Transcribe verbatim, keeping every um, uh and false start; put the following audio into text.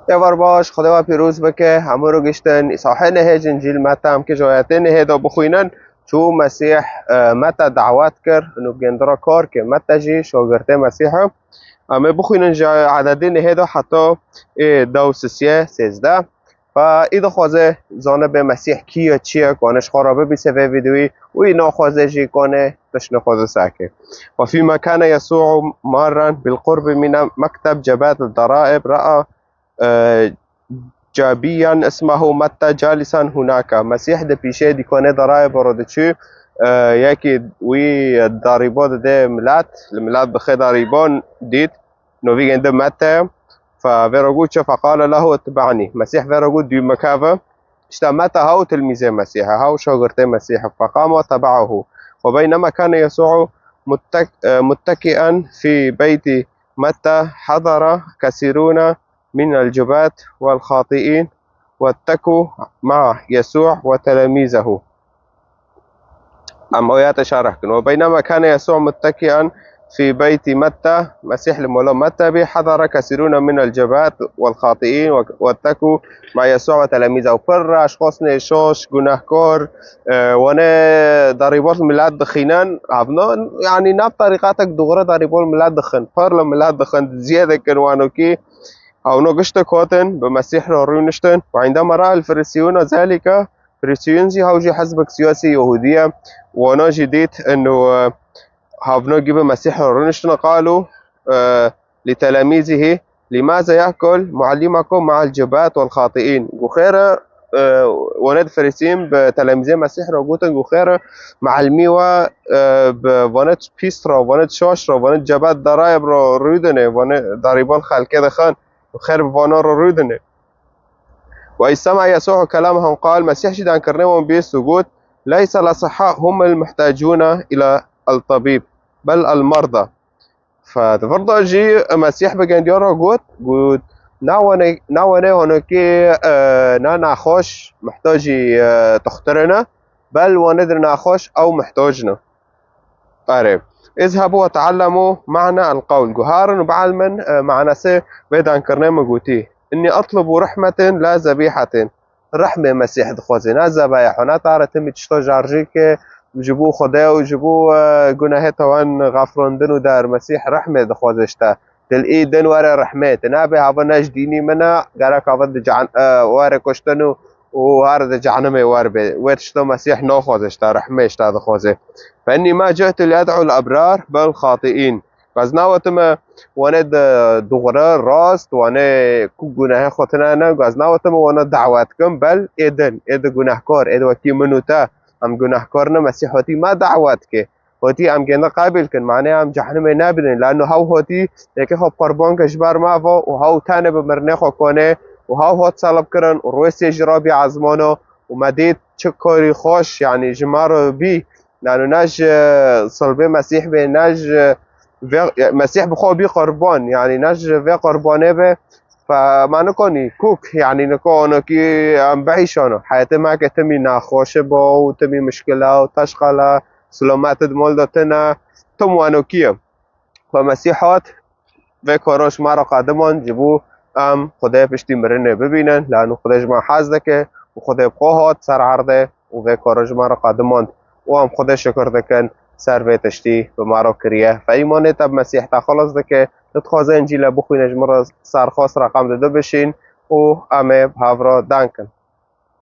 Êvar baş, Xwedê we pîroz bike. Hemû ro giştin, îsahê nehê ji Încîl Meta em ki ji ayetê nehê de bixwînin. Çû Mesîh, e, Meta dawet kir, û bi gendiya kar ke Meta jî şagirtê Mesîh e. Em ê bixwînin ji ededê nehê de heta ê dew sisiye sêzdeh. Fe î dixwaze zanibe Mesîh kî ye, çi ye, kane ji xwe re bibîse vê vîdeoyî û î naxwaze jî kane tiştine xwe zisake. وفيما كان يسوع مارا بالقرب من مكتب جباة الضرائب رأى، آه، جابيا اسمه متى جالسا هناك. Mesîh di pîşê dîkanê daraye baro diçû, e, yekî wî darîbo dide milet, li milet dixe darîbon dît. Novî gende Mete, fe vê re got çi? فقال له اتبعني. Mesîh vê re got dû min keve. İşte Mete haw tilmîzê Mesîh e, haw şagirtê Mesîh e. فقام وتبعه. وبينما كان يسوع متك-، متكئا في بيت متى حضر كثيرون من الجباة والخاطئين واتكوا مع يسوع وتلاميذه. Em ayete şerh kin. وبينما كان يسوع متكئا في بيت متى، Mesîh li mola Mete bî, حضر كثيرون من الجباة والخاطئين واتكوا مع يسوع وتلاميذه. Pir re eşxasnê şaş, gunehkar, e, wane darîbor milet dixînin. Havno, yanî nav tarîqatek dûgre darîbor milet dixin. Pir li milet dixin, ziyê dikin wanokî. Hawno giştek hatin, bi Mesîh re rûniştin. وعندما رأى الفريسيون ذلك، Firisiyûn jî haw jî hizbek siyasî Yehûdî ye. Wana jî dît, ino, e, havno gî bi Mesîh re rûniştin, قالوا، e, لتلاميذه، لماذا يأكل معلمكم مع الجباة والخاطئين؟ Gu xêr e, e, wane di Firisiyên bi telemîzê Mesîh re gotin, gu xêr e, mealimî we, e, bi wane pîs re, wane şaş re, wane cebet darayeb re rûdine, wane darîbon xelkê dixin, xêr bi vana re rûdine. وإذ سمع يسوع كلامهم قال، Mesîh jî dankirinê wan bîst û got، ليس الأصحاء هم المحتاجون إلى الطبيب، بل المرضى. Fe di vir de jî Mesîh bi gendiya re got, got, na wane, na wane honokê, e, na naxweş muhtacî, e, dixtirê ne, bel wane dir naxweş ew muhtac ne. Erê. اذهبوا وتعلموا معنى القول. Guharin û bielmin, e, manasê vê dankirinê min gotî. إني أطلب رحمة لا ذبيحة. Rehmê Mesîh dixwaze. Na zebeya xwe, na tare timî tişta jarjî ke ji bo Xwedê û ji bo, e, gunehê tawan xefrandin û der. Mesîh rehmê dixwaze ji te. Dil î din were rehmê. Ti nabe hava ne ji dînî min e, gerek hava di cehan-, e, were kuştin û, û her di cehnimê wer be. Wê tişta Mesîh naxwaze ji te, rehmê ji te dixwaze. فإني ما جئت لأدعو الأبرار بل الخاطئين. Ez newetime wane di dûxure rast, wane ku gunehê xwe tine ne, ez newetime wane dawet kim, bel ê din, ê di gunehkar, ê di wekî min û te, em gunehkar ne, Mesîh hatî me dawet ke. Hatî em gêne qebîl kin, mane em cehnimê nebînin. Lano hew hatî yekê xwe qurban ke ji ber me ve û hew tenê bi mirinê xwe kone û hew hat selib kirin û rûyê sê jî rabî ezmana û me dît çi karî xweş, yanî ji me re bî. Lano ne ji silbê Mesîh bê, ne ji vê, Mesîh bi xwe bî qurban, yanî ne ji vê qurbanê be. Fe me nikonî kuk, yanî niko onokî em bihîşano. Heyetê me ke timî nexweşi bo û timî mişkila û teşqala, silometê di mol de tine, tim wanokî ye. Xwe Mesîh hat, vê karo ji me re qedimand ji bo em Xwedê piştî mirinê bibînin. Lano Xwedê ji me hez dike û Xwedê bi xwe hat ser erdê û vê karo ji me re qedimand û em Xwedê şikir dikin ser vê tiştî bi me re kiriye. Fe îmanê te bi Mesîh te xilas dike. Tu dixwaze Încîle bixwîne, ji min re serxwest reqem di du bişîn û em ê bi hev re deng kin.